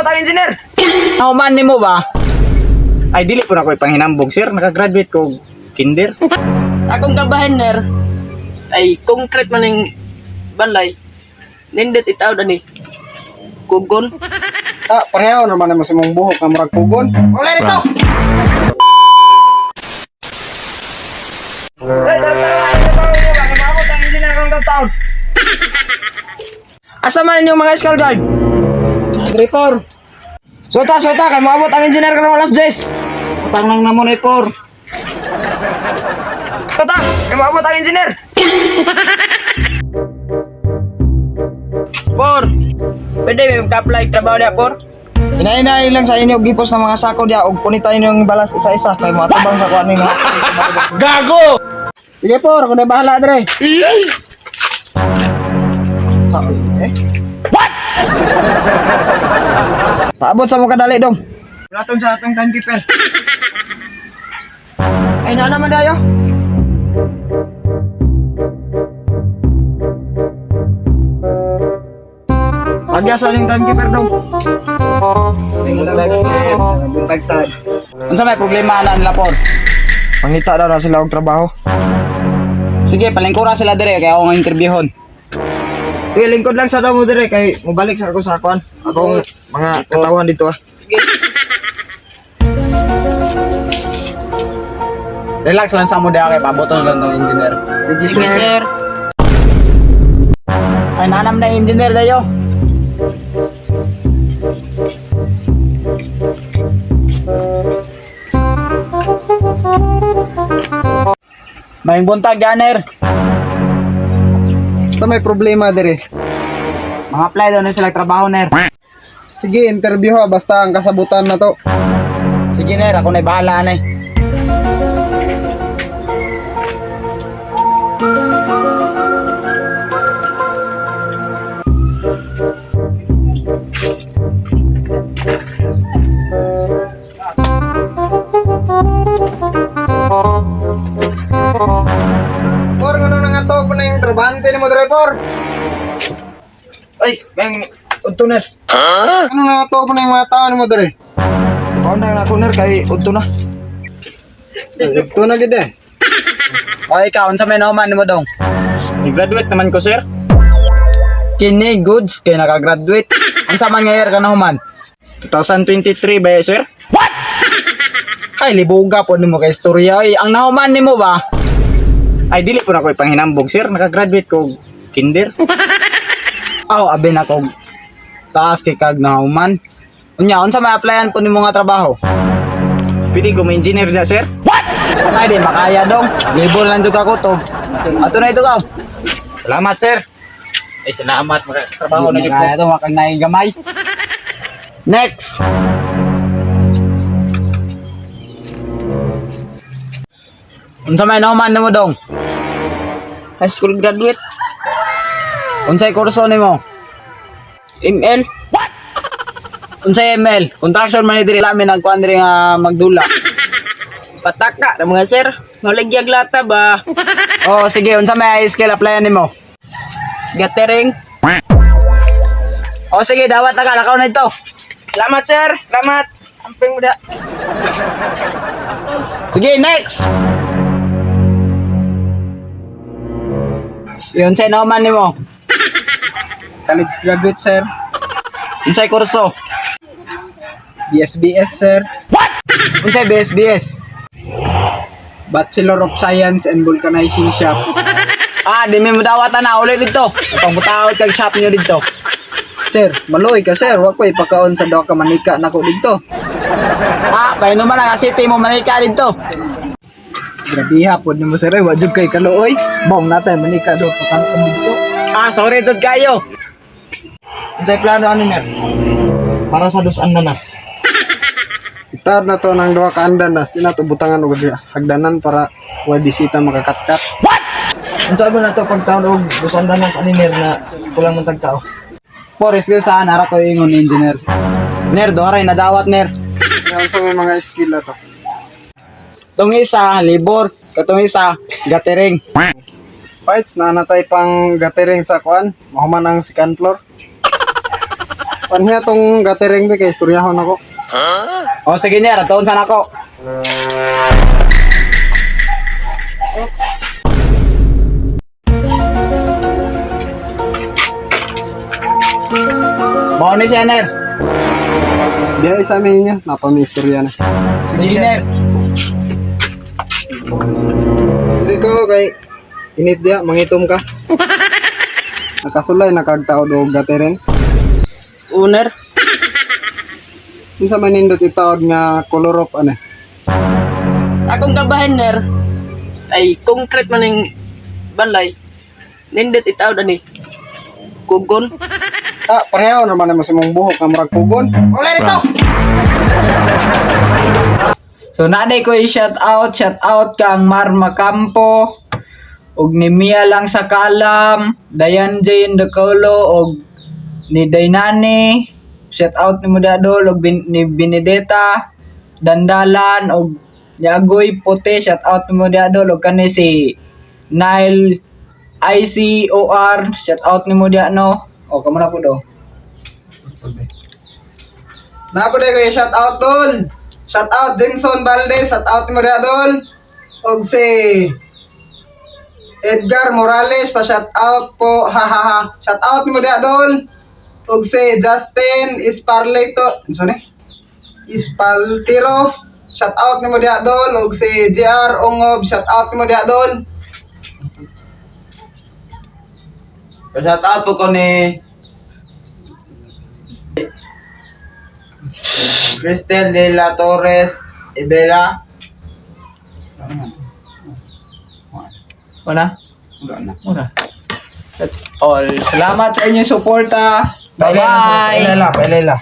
moabot ang engineer. Nahuman nimo ba? Ay, dili po na ko ipanghinambog, sir. Nakagraduate ko og kinder. Sa akong kabahin, ner, ay concrete man yung balay. Nindot itaw ani. Kugon. Ah, pareho naman naman sa mong buhok nga murag kugon. Wala dito. Hey, dalawa ang trabaho mo ba? Kay moabot ang engineer karong taon. Asa man inyong mga skull guard? Por. Sota, sota, kay moabot ang engineer karong alas 10. Utang lang namo ni por. Sota, kay moabot ang engineer. Por. Pwede may maka-apply trabaho na, por. Inainay lang sa inyo gipos ng mga sako diya og punita inyong balas isa-isa kay moatubang sa kuan ninyo. Sige por, ako na bahala dre. Sabi, eh? What? Paabot sa mo kadali dong. Platon sa atong timekeeper. Ay na naman dayo. Pagya sa inyong timekeeper dong. Buntag sad. Unsa may problema ana nila por? Pangita daw na sila og trabaho. Sige, palingkura sila dire kay ako nga interviewon. Uy, lingkod lang sa daw mo dire kay mobalik sa ako sa kuan. Akong mga katawhan dito ah. Sige. Relax lang sa mo diha kay paboton lang tong engineer. Sige, Sige, sir. sir. Ay nanam na engineer dayo. May buntag Janner. Sa may problema dire. Mga apply daw na sila trabaho ner. Sige, interview ha basta ang kasabutan na to. Sige ner, ako na bahala na. Por, ngano na nga to po na yung trabante nimo dire, por? Ay, may udto ner. Ano na nga to po na yung mga tao nimo dire? Pauna na ako ner kay udto na. Ito na gid eh. O ikaw, unsa may nahuman nimo dong? Nag-graduate naman ko, sir. Kini goods kay nakagraduate. Unsa man nga year ka nahuman? 2023 ba, eh, sir? Ay libuga po nimo kay istorya. Oy, ang nahuman nimo ba? Ay, dili po na ko ipanghinambog, sir. Nakagraduate ko og kinder. Aw, abi na kog taas kay kag nahuman. Unya, unsa may applyan po nimo nga trabaho? Pwede ko ma-engineer na, sir. Ay di makaya dong. Libon lang jud ka kutob. Ato na ito ka. Salamat, sir. Ay, salamat. Makatrabaho na jud ko. Makaya to makang gamay. Next. Unsa may nahuman nimo dong? High school graduate. Unsay kurso nimo? ML. Unsay ML? Contraction man ni diri lami nagkuan diri nga magdula. Pataka na mga sir. Maligyag lata ba? Oh, sige, unsa may skill applyan nimo? Gathering. Oh, sige, dawat na ka, lakaw na ito. Salamat, sir. Salamat. Amping mo da. Sige, next. Yun, unsay naman nimo? College graduate, sir. Unsay kurso? BSBS, sir. Unsay BSBS? Bachelor of Science and Vulcanizing Shop. Ah, di may mudawat na ulit dito. Pangmutaot kag shop niyo dito. Sir, maluoy ka, sir. Wa ko ipakaon sa duha ka manika nako dito. Ah, painuman na kasi mo manika dito. Grabe ha, pod nimo sir, wa jud kay kaluoy. Bong natay manika do pakaon dito. Ah, sorry jud kayo. Unsay plano ani ner? Para sa dos andanas. Itar na to ng duha ka andanas, di na to butangan og hagdanan para way bisita makakatkat. Unsa ba na to pagtaon og dos andanas ani ner na kulang man tag tao? Por skill saan ara ko ingon engineer. Ner, doray nadawat ner. Yan sa may mga skill na to. Tong isa libor, katong isa gatering. Fights na natay pang gathering sa kuan, mahuman ang second floor. Panhiya tong gathering be kay istoryahon ako. O sige ner, atuon sana ako. Mao ni siya, ner. Diya isa amin ninyo, napa may istorya na. Sige, ner. Dili ko kay init diya, mangitom ka. Nakasulay nakagtaod og gathering. Owner. Unsa man nindot itaod nga color of ano? Sa akong kabahin ner ay concrete man ning balay. Nindot itaw ani. Kugon. Ah, pareho naman naman sa mong buhok nga murag kugon. Wala dito. So naday ko i-shout out, shout out kang Mar Macampo ug ni Mia lang sa Kalam, Dayan Jane Decolo ug ni Dainani, shout out ni Mudadol ug ni Benedetta Dandalan ug ni Agoy Pote, shout out ni Mudadol ug kani si Nile ICOR, shout out ni Mudiano. O kamo na po do. Napo ko shout out dol. Shout out Jameson Valdez, shout out mo diha dol. Og si Edgar Morales pa shout out po, ha ha ha. Shout out mo diha dol. Og si Justin Isparleto, unsa ni? Ispaltiro, shout out nimo diha dol. Og si JR Ongob, shout out nimo diha dol. Shout out po ko ni Cristel de la Torres Ibera. Wala? Wala na. Wala. That's all. Salamat sa inyong suporta. Bye-bye! Pailela, pailela.